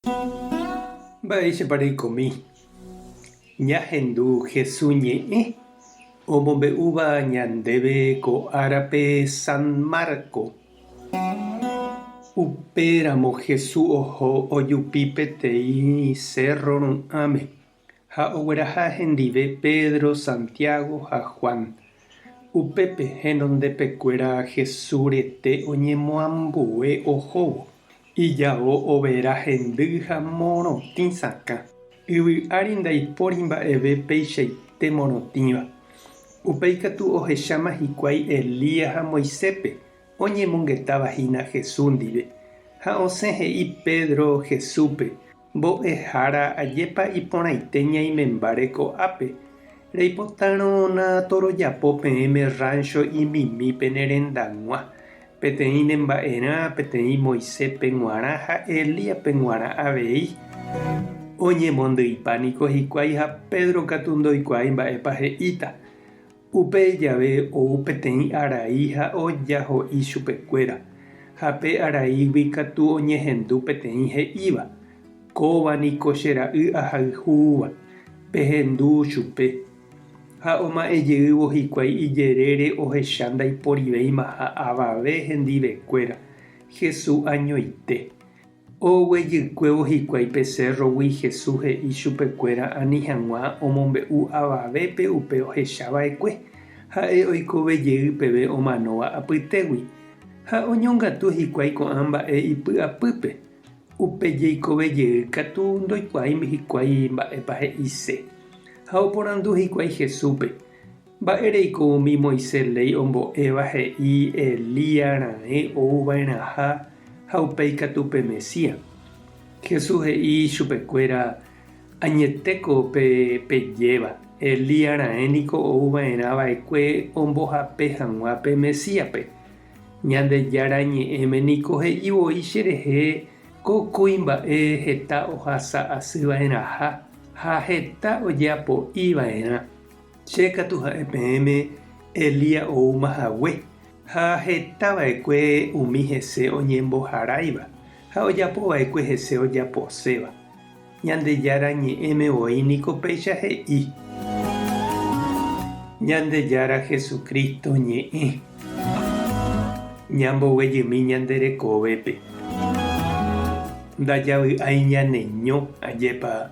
Mba'éichapa reikomi ñahendu Hesu ñe'ẽ omombe'úva ñandéve ko árape San Marco? Upéramo Hesu oho ojupi peteĩ sérro ru'ãme ha ogueraha hendive Pedro, Santiago ha Juan. Upépe henondepekuéra Hesu rete oñemoambue ohóvo. Ijao overa hendy ha morotĩ sakã. Yvy ári ndaipóri mba'eve peichaite morotĩva. Upéi katu ohecháma hikuái Elías ha Moiséspe, oñemongetáva hína Jesús ndive. Ha osẽ he'i Pedro Jesúspe, Mbo'ehára, ajépa iporãite ñaimembáre ko'ápe. Reipotárõ na torojapo peẽme ráncho imimi pene rendag̃ua, Peteĩ ne mba'erã, peteĩ Moiséspe g̃uarã ha Elíaspe g̃uarã avei. Oñemondyipa niko hikuái ha Pedro katu ndoikuaái mba'épa he'íta. Upe jave ou peteĩ arai ha ojaho'i chupekuéra, ha pe araígui katu oñehendu peteĩ he'íva, Kóva niko che ra'y ahayhúva, pehendu chupe. Ha oma'ẽ jeývo hikuái ijerére ohecha ndaiporivéimaha avave hendivekuéra, Jesús añoite. Oguejykuévo hikuái pe sérrogui Jesús he'i chupekuéra ani hag̃ua omombe'u avavépe upe ohecha va'ekue, ha'e oikove jey peve omanóva apytégui. Ha oñongatu hikuái ko'ã mba'e ipy'apýpe. Upe jeikove jey katu ndoikuaáimi hikuái mba'épa he'ise. Ha oporandu hikuái Jesúspe, Mba'éreiko umi Moisés léi ombo'éva he'i Elías raẽ ou va'erãha ha upéi katu pe Mesías? Jesús he'i chupekuéra, Añetéko pe pejéva, Elías raẽ niko ou va'erã va'ekue ombohape hag̃ua pe Mesíaspe. Ñandejára Ñe'ẽme niko he'i voi cherehe ko kuimba'e heta ohasa asy va'erãha ha heta ojeapo'i va'erã. Che katu ha'e peẽme Elías oúma hague, ha heta va'ekue umi hese oñemboharáiva ha ojapo va'ekue hese ojaposéva. Ñandejára Ñe'ẽme voi niko péicha he'i. Ñandejára Jesucristo ñe'ẽ. Ñamboguejymi ñande rekovépe. Ndajavy'ái ñaneño, ajépa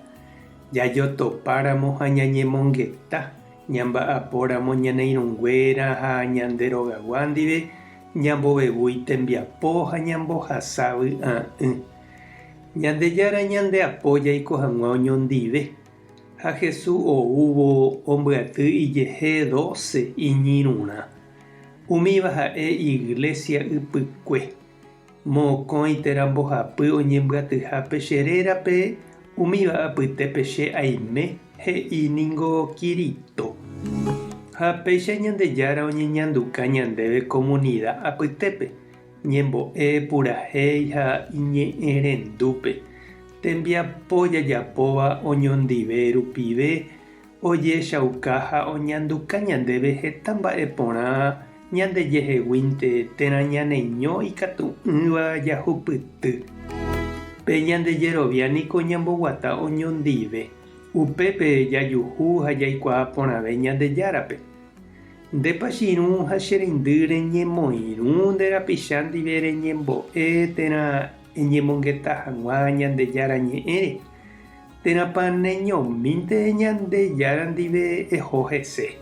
jajotopáramo ha ñañemongeta, ñamba'apóramo ñane irũnguéra ha ñande rogagua ndive, ñambovevúi tembiapo ha ñambohasa vy'a'ỹ. Ñandejára ñandeapo jaiko hag̃ua oñondive, ha Jesús oúvo ombyaty ijehe dóse iñirũrã. Umíva ha'e iglésia ypykue. Mokõi térã mbohapy oñembyatyhápe che rérape, umíva apytépe che aime, he'i ningo Kirito. Ha péicha Ñandejára oñeñanduka ñandéve komunida apytépe. Ñembo'e, purahéi ha iñe'ẽrendúpe. Tembiapo jajapóva oñondive rupive ojechauka ha oñanduka ñandéve heta mba'e porã ñandejeheguínte térã ñaneño ikatu'ỹva jahupyty. Pe ñande jerovia niko ñamboguata oñondive, upépe jajuhu ha jaikuaa porãve Ñandejárape. Ndépa che irũ ha che reindy reñemoirũ nde rapicha ndive reñembo'e térã eñemongeta hag̃ua Ñandejára Ñe'ẽre, térãpa neñomínte Ñandejára ndive eho hese?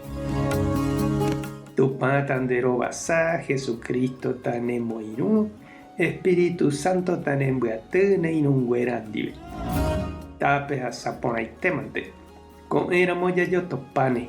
Tupã tanderovasa, Jesucristo tanemoirũ, Espíritu Santo tanembyaty ne irũnguéra ndive. Tapehasa porãitémante. Ko'ẽramo jajotopáne.